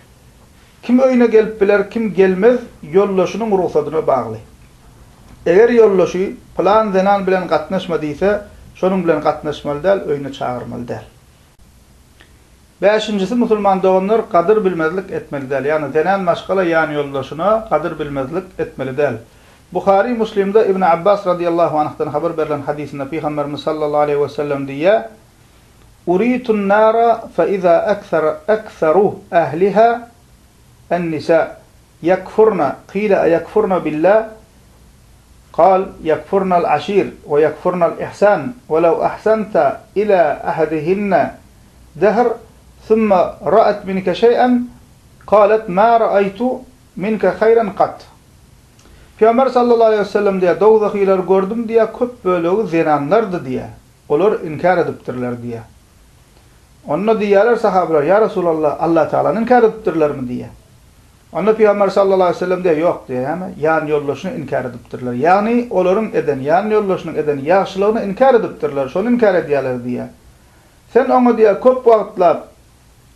Kim öýüne gelip biler, kim gelmez, ýoldaşynyň rugsadyna bagly. Eger ýoldaşy pylan zenan bilen gatnaşma diýse, şonuň bilen gatnaşmaly däl, öýüne çagyrmaly däl. Bäşinjisi musulman doganlar gadyr bilmezlik etmeli däl, ýagny zenan maşgala ýanýoldaşyna gadyr bilmezlik etmeli däl. Buhary Muslimde Ibn Abbas radyýallahu anhdan habar berlen hadysynda Pygamberimiz sallallahu aleýhi we sellem diýýär, Uritun nara fe iza ekseru ehliha en-nisa ýekfurna, kile eýekfurna billah, kal, ýekfurnal aşir we ýekfurnal ihsan, we lew ahsanta ila ahadihinne dehr, summa ra'at minke şeý'en, kalet ma ra'aýtu minke haýran kat. Pygamber sallallahu aleýhi we sellem diýýär, Dowzahylary gördüm diýýär, köp bölegi zenanlardy diýýär. Olar inkär edipdirler diýýär. Onda diýýärler sahabalar, Ýa Resulallah, Allatagalany inkär edipdirlermi diýýär. Onda Pygamber sallallahu aleýhi we sellem diýýär, Ýok diýýär, näme? Ýanýoldaşyny inkär edipdirler. Ýagny olaryň eden, ýanýoldaşynyň eden ýagşylygyny inkär edipdirler, şony inkär edýärler diýýär. Sen oňa diýýär, köp wagtlap,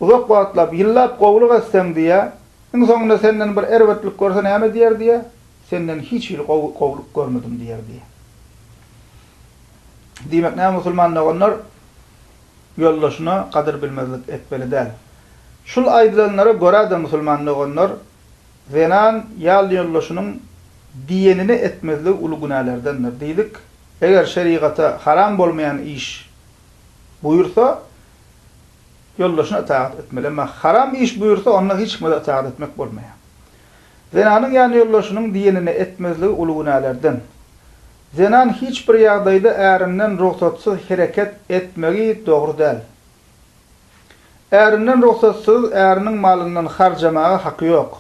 uzak wagtlap, ýyllap gowulyk etseň diýýär, iň soňunda senden bir erbetlik görse näme diýer diýýär? Senden hiç hili gowy gowulyk görmedim diýer diýýär. Diýmek näme musulman doganlar ýoldaşyna gadyr bilmezlik etmeli däl. Şul aýdylanlara görä-de musulman doganlar zenan ýalýoldaşynyň diýenini etmezligi uly günälerdendir diýdik. Eger şerigata haram bolmaýan iş buýursa ýoldaşyna ytagat etmeli. Emma haram iş buýursa onda hiç kime-de ytagat etmek bolmaýar. Zenanyň ýanýoldaşynyň diýenini etmezligi uly günälerden. Zenan hiç bir ýagdaýda ärinden rugsatsyz hereket etmegi dogry däl. Ärinden rugsatsyz äriniň malyndan harjamaga haky ýok.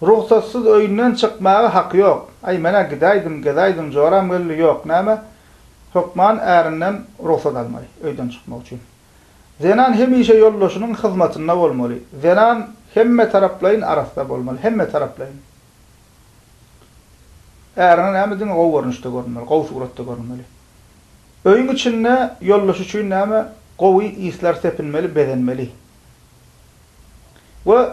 Rugsatsyz öýünden çykmaga haky ýok. Aý men-ä gidäýdim, gezäýdim, joram geldi, ýok näme? Hökman ärinden rugsat almaly öýden çykmak üçin. Zenan hemişe ýoldaşynyň hyzmatynda bolmaly. Zenan hemmetaraplaýyn arassa bolmaly, hemmetaraplaýyn. Ärine näme diňe gowy görnüşde görünmeli, gowy suratda görünmeli. Öýüň içinde ýoldaşy üçin näme gowy yslar sepinmeli, bezenmeli. We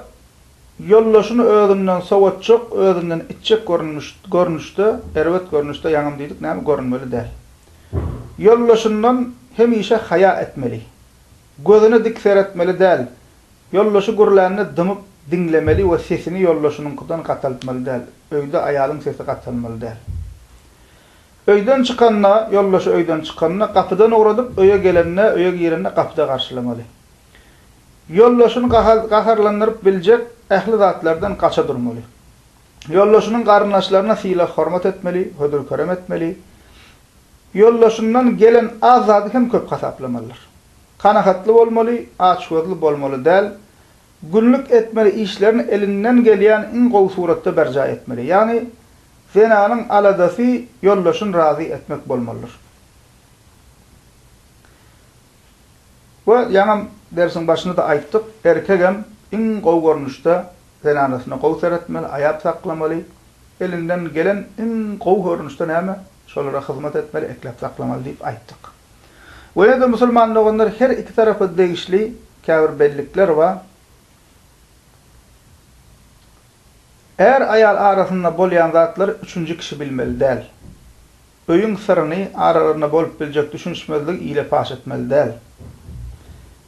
ýoldaşyny özünden sowatjak, özünden itjek görnüş, görnüşde, erbet görnüşde ýaňam diýdik näme görünmeli däl. Ýoldaşyndan hemişe haýa etmeli. Gözüne dik seretmeli däl. Ýoldaşy gürlände dymyp diňlemeli we sesini ýoldaşynyňkydan gataltmaly däl. Öýde aýalyň sesi gatalmaly däl. Öýden çykanda, ýoldaşy öýden çykanda gapydan ugradyp, öýe gelende, öýe girende gapyda garşylamaly. Ýoldaşyny gaharlandyryp biljek ähli zatlardan gaça durmaly. Ýoldaşynyň garyndaşlaryna sylag-hormat etmeli, hödür-kerem etmeli. Ýoldaşyndan gelen az zady hem köp hasaplamalydyr. Kanagatly bolmaly, açgözli bolmaly däl. Günlük etmeli işlerini elinden gelýän iň gowy suratda berjaý etmeli. Ýagny, zenanyň aladasy ýoldaşyny razy etmek bolmalydyr. We ýaňam dersiň başynda-da aýtdyk, erkegem iň gowy görnüşde zenanasyna gowy seretmeli, aýap saklamaly, elinden gelen iň gowy görnüşde näme, şolara hyzmat etmeli, ekläp saklamaly diýip aýtdyk. We ýene-de musulman doganlar her iki tarapa degişli käbir bellikler bar. Är-aýal arasynda bolýan zatlary üçünji kişi bilmeli däl. Öýüň syryny, aralarynda bolup biljek düşünişmezligi ile paş etmeli däl.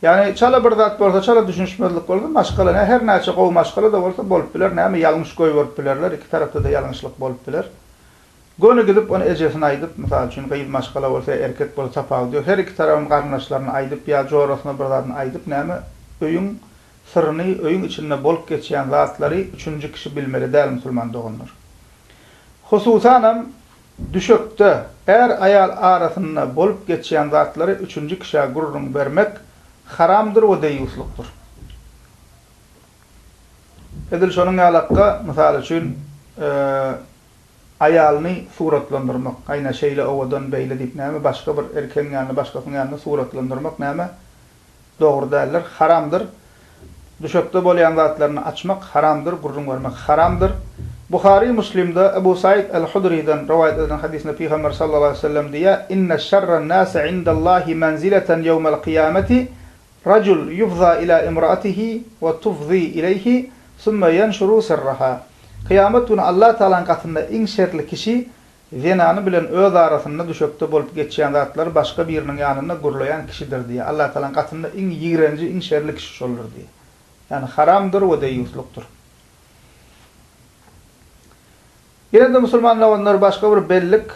Ýagny çala bir zat bolsa, çala düşünişmezlik bolsa, maşgala nä her näçe gowy maşgala-da bolsa bolup biler, näme ýalňyş goýberip bilerler, iki tarapda-da ýalňyşlyk bolup biler. Göni gidip ony ejesine aýdyp, mysal üçin gyz maşgala bolsa ýa erkek bolsa tapawudy ýok, her iki tarabam garyndaşlaryna aýdyp ýa jorasyna bir zadyny aýdyp näme öýüň syryny, öýüň içinde bolup geçýän zatlary üçünji kişi bilmeli däl musulman doganlar. Hususanam düşekde är-aýal arasynda bolup geçýän zatlary üçünji kişä gürrüň bermek haramdyr we deýýuslukdyr. Edil şonuň ýalakka, mysal üçin, aýalyny suratlandyrmak, aýna şeýle owadan, beýle diýip näme, başga bir erkegiň ýanynda, başgasynyň ýanynda suratlandyrmak näme, dogry däldir, haramdyr. Düşekde bolýan zatlaryny açmak haramdyr, gürrüň bermek haramdyr. Buhary Muslimde Ebu Said el-Hudrydan rowaýat edilen hadysynda Pygamber sallallahu aleýhi we sellem diýýär, Inne şerren-nâsi indallahi menzileten ýewmel kyýameti Rajul yufza ila imraatihi we tufzi ileýhi. Sümme ýenşuru sirraha. Kyýamat güni Allah Tagalaň gatynda iň şerli kişi zenany bilen öz arasynda düşekde bolup geçýän zatlary başga biriniň ýanynda gürleýän kişidir diýýär. Allah Tagalaň gatynda iň ýigrenji, iň şerli kişi şoldur diýýär. Ýagny haramdyr we deýýuslukdyr. Ýene-de musulman doganlar başga bir bellik,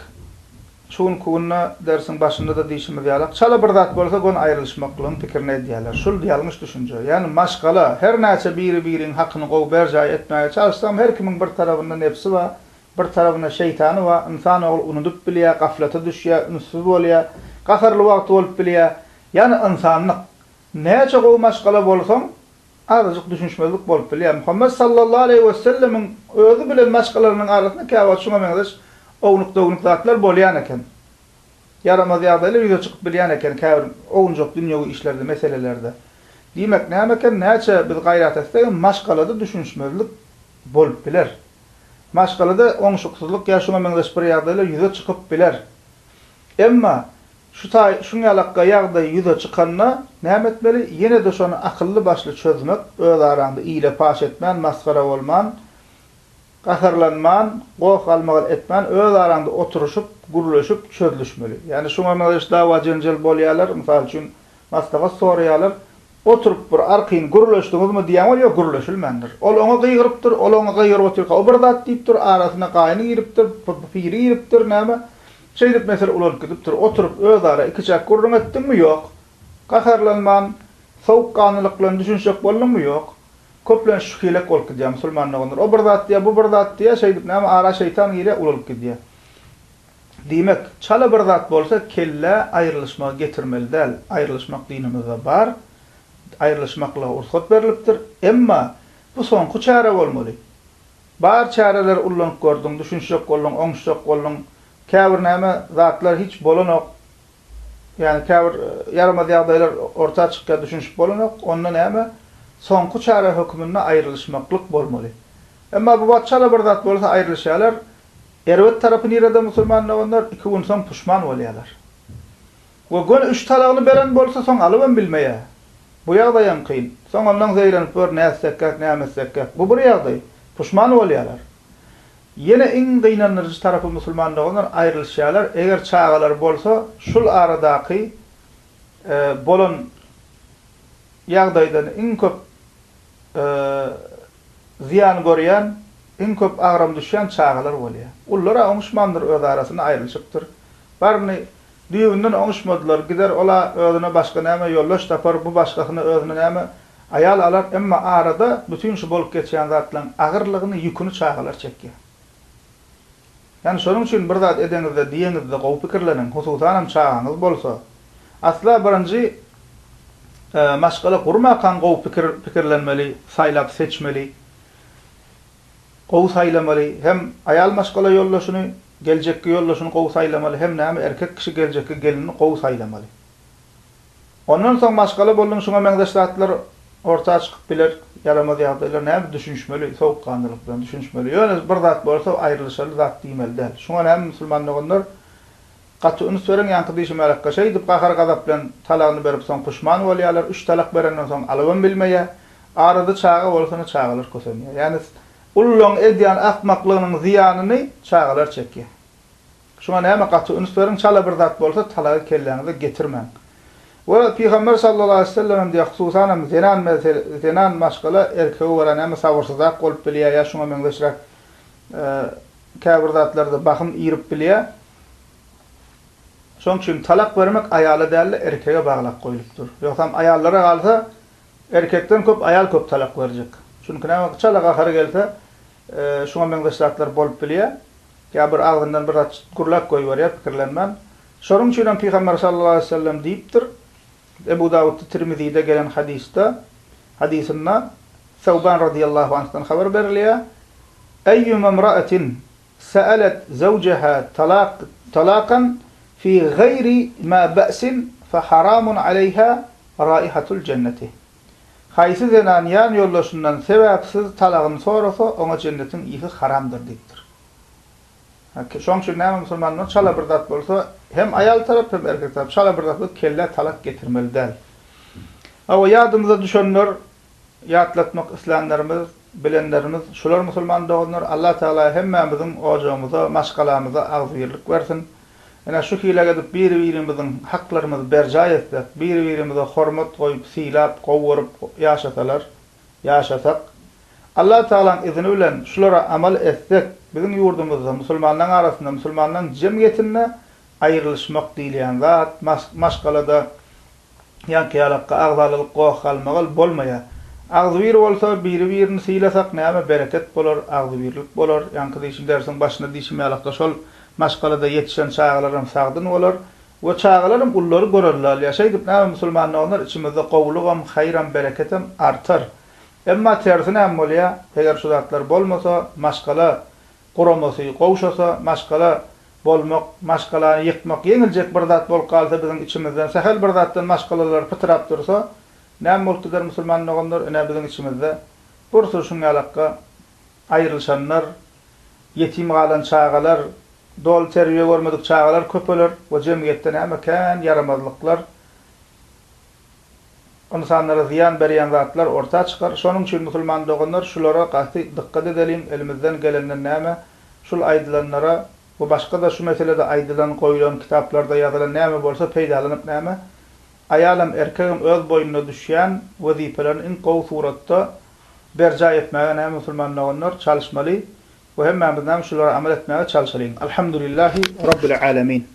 şu günki günde dersiň başynda-da diýşimiz ýalak, çala bir zat bolsa göni aýrylyşmaklygyň pikirini edýärler. Şul ýalňyş düşünje. Ýagny maşgala her näçe biri-biriň hakyny gowy berjaý etmäge çalyşsam her kimiň bir tarabynda nebsi bar, bir tarabynda şeýtany bar, ynsan ogly unudyp bilýär, gaflata düşýär, ünssüz bolýar, gaharly wagty bolup bilýär. Ýagny ynsanlyk. Näçe gowy maşgala bolsaň, azajyk düşünişmezlik bolup bilýär. Muhammet sallallahu aleýhi wesellemiň özi bilen maşgalalarynyň arasynda käwagt şuňa meňzeş ownuk-döwnük zatlar bolýan eken. Ýaramaz ýagdaýlar ýüze çykyp bilýän eken käbir owunjak dünýewi işlerde, meselelerde. Diýmek näme eken, näçe biz gaýrat etsegem maşgalada düşünişmezlik bolup biler. Maşgalada oňşuksyzlyk ýa şuňa meňzeş bir ýagdaýlar ýüze çykyp biler. Emma Şu taý şuň ýalakga ýagdaý ýüze çykanda näme etmeli? Ýene-de şony akylly-başly çözmek, öz araňda ile paş etmän, masgara bolman, gaharlanman, goh-galmagal etmän, öz araňda oturyşyp, gürleşip, çözlüşmeli. Ýagny şuňa meňzeş dawa-jenjel bolýarlar, mysal üçin, maslahat soraýarlar. Oturyp bir arkaýyn gürleşdiňizmi diýýäň ol ýok gürleşilmändir. Ol oňa gygyrypdyr, ol oňa gygyryp otyrka o bir zat diýipdir, arasyna gaýny giripdir, piri giripdir, näme. Şeýdip mesele ulalyp gidipdir. Oturyp özara ikiçäk gürrüň etdiňmi? Ýok. Gaharlanman, sowukganlylyk bilen düşünişjek bolduňmy? Ýok. Köplenç şu hilek bolup gidýär musulman doganlar. O bir zat diýýär, bu bir zat diýýär, şeýdip näme ara şeýtan girýär, ulalyp gidýär. Diýmek, çala bir zat bolsa kellä aýrylyşmagy getirmeli däl. Aýrylyşmak dinimizde bar. Aýrylyşmaklyga rugsat berlipdir. Emma bu soňky çäre bolmaly. Bar çäreleri ullanyp gördüň, düşünişjek bolduň, oňuşjak bolduň. Käbir näme zatlar hiç bolanok. Ýagny käbir ýaramaz ýagdaýlar orta çykýar, düşünişip bolanok. Onda näme? Soňky çäre höküminde aýrylyşmaklyk bolmaly. Emma bu wagt çala bir zat bolsa aýrylyşýarlar. Erbet tarapy nirede musulman doganlar? Iki gün soň puşman bolýarlar. We göni üç talagyny beren bolsa soň alybam bilmeýär. Bu ýagdaýam kyn. Soň ondan zeýrenip gör nätsekkäk näme etsekkäk. Bu bir ýagdaý. Puşman bolýarlar. Ýene iň gynandyryjy tarapy musulman doganlar aýrylyşýarlar. Eger çagalary bolsa şul aradaky bolan ýagdaýdan iň köp zyýan görýän, iň köp agram düşýän çagalar bolýar. Ulular-a oňuşmandyr öz arasynda aýrylyşypdyr. Baryny Düýbünden oňuşmadylar, gider ol-a özüne başga näme ýoldaş tapar, bu başgasyna özüne näme aýal alar, emma arada bütin şu bolup geçýän zatlaň agyrlygyny, ýüküni çagalar çekýär. Ýani şonuň üçin bir zat edeňizde, diýeňizde gowy pikirleniň, hususanam çagaňyz bolsa. Asla birinji maşgala gurmakaň gowy pikir pikirlenmeli, saýlap seçmeli. Gowy saýlamaly, hem aýal maşgala ýoldaşyny, geljekki ýoldaşyny gowy saýlamaly, hem näme erkek kişi geljekki gelinini gowy saýlamaly. Ondan soň maşgala bolduň şuňa meňzeş zatlar orta çykyp biler, ýaramaz ýagdaýlar näme düşünişmeli, sowukganlylyk bilen düşünişmeli. Ýöne bir zat bolsa aýrylyşaly zat diýmeli däl. Şuňa näme musulman doganlar gaty üns beriň ýaňky diýşim ýalakka şeýdip gahar gazap bilen talagyny berip soň puşman bolýarlar, üç talak berenden soň alybam bilmeýär. Arada çaga bolsana çagalar kösenýär. Ýagny ululaň edýän akmaklygynyň zyýanyny çagalar çekýär. Şuňa näme gaty üns beriň çala bir zat bolsa talagy kelläňize getirmäň. We Pygamber sallallahu aleýhi we sellem hem diýýär hususanam zenan mesele zenan maşgala erkege görä näme sabyrsyzrak bolup bilýär ýa şuňa meňzeşräk käbir zatlarda bahym irip bilýär. Şoň üçin talak bermek aýala dälde erkege baglap goýlupdyr. Ýogsam aýallara galsa Erkekden köp aýal köp talak berjek. Çünki näme çala gahary gelse şuňa meňzeş zatlar bolup bilýär. Ýa bir agzyndan bir zat gürläp goýberýär pikirlenmän. Şonuň üçin hem Pygamber sallallahu aleýhi we sellem diýipdir, Ebu Dawudda Tirmizide gelen hadysda, hadysynda Sewban razyýallahu anhdan habar berilýär, Eýýuma imra'atin sa'alet zawjaha talaq talakan fi gaýri ma ba'sin fe haramun aleýha Raýhatul jenneti. Haýsy zenan ýan ýoldaşyndan sebäpsiz talagyny sorasa, oňa jennetiň ysy haramdyr diýipdir. Şoň üçin näme musulmanlar çala bir zat bolsa, hem aýal tarap hem erkek tarap çala bir zat bolsa kellä talak getirmeli däl. Hawa ýadymyza düşenler. ýatlatmak islänlerimiz, bilenlerimiz şular musulman doganlar. Allah Tagala hemmämiziň ojagymyza, maşgalamyza agzybirlik bersin. Ine şu hilek edip biri-birimiziň haklarymyzy berjaý etsek, biri-birimize hormat goýup, sylap, gowy görüp ýaşasalar, ýaşasak, Allah Tagalaň izni bilen şulara amal etsek, biziň ýurdumyzda, musulmanlaň arasynda, musulmanlaň jemgyýetinde aýrylyşmak diýilýän zat, maşgalada ýaňky ýalakka agzalalyk goh-galmagal bolmaýar. Agzybir bolsa, biri-birini sylasak näme bereket bolar, agzybirlik bolar. Ýaňky diýşim dersiň başynda diýşim ýalakka şol maşgalada ýetişen çagalaram sagdyn bolar we çagalaram ululary görelde alýar. Şeýdip näme musulman doganlar içimizde gowulygam, haýram, bereketem artar. Emma tersi näme bolýar? Eger şu zatlar bolmasa, maşgala guramasy gowşasa, maşgala bolmak, maşgalany ýykmak ýeňiljek bir zat bolup galsa biziň içimizden sähel bir zatdan maşgalalar pytrap dursa, näme bolup gider musulman doganlar, ine biziň içimizde bir sürü şuňňalakga aýrylyşanlar, ýetim galan çagalar, doly terbiýe görmedik çagalar köpeler we jemgyýetde näme kän ýaramazlyklar, Ynsanlara zyýan berýän zatlar orta çykar. Şonuň üçin musulman doganlar şulara gaty dykgat edeliň, elimizden gelenden näme şul aýdylanlara we başga-da şu meselede aýdylan, goýulan, kitaplarda ýazylan näme bolsa peýdalanyp näme aýalam erkegem öz boýnuna düşýän wezipelerini iň gowy suratda berjaý etmäge näme musulman doganlar çalyşmaly we hemmämiz näme şulara amal etmäge çalşalyň. Alhamdulillahi Rabbil Alemin.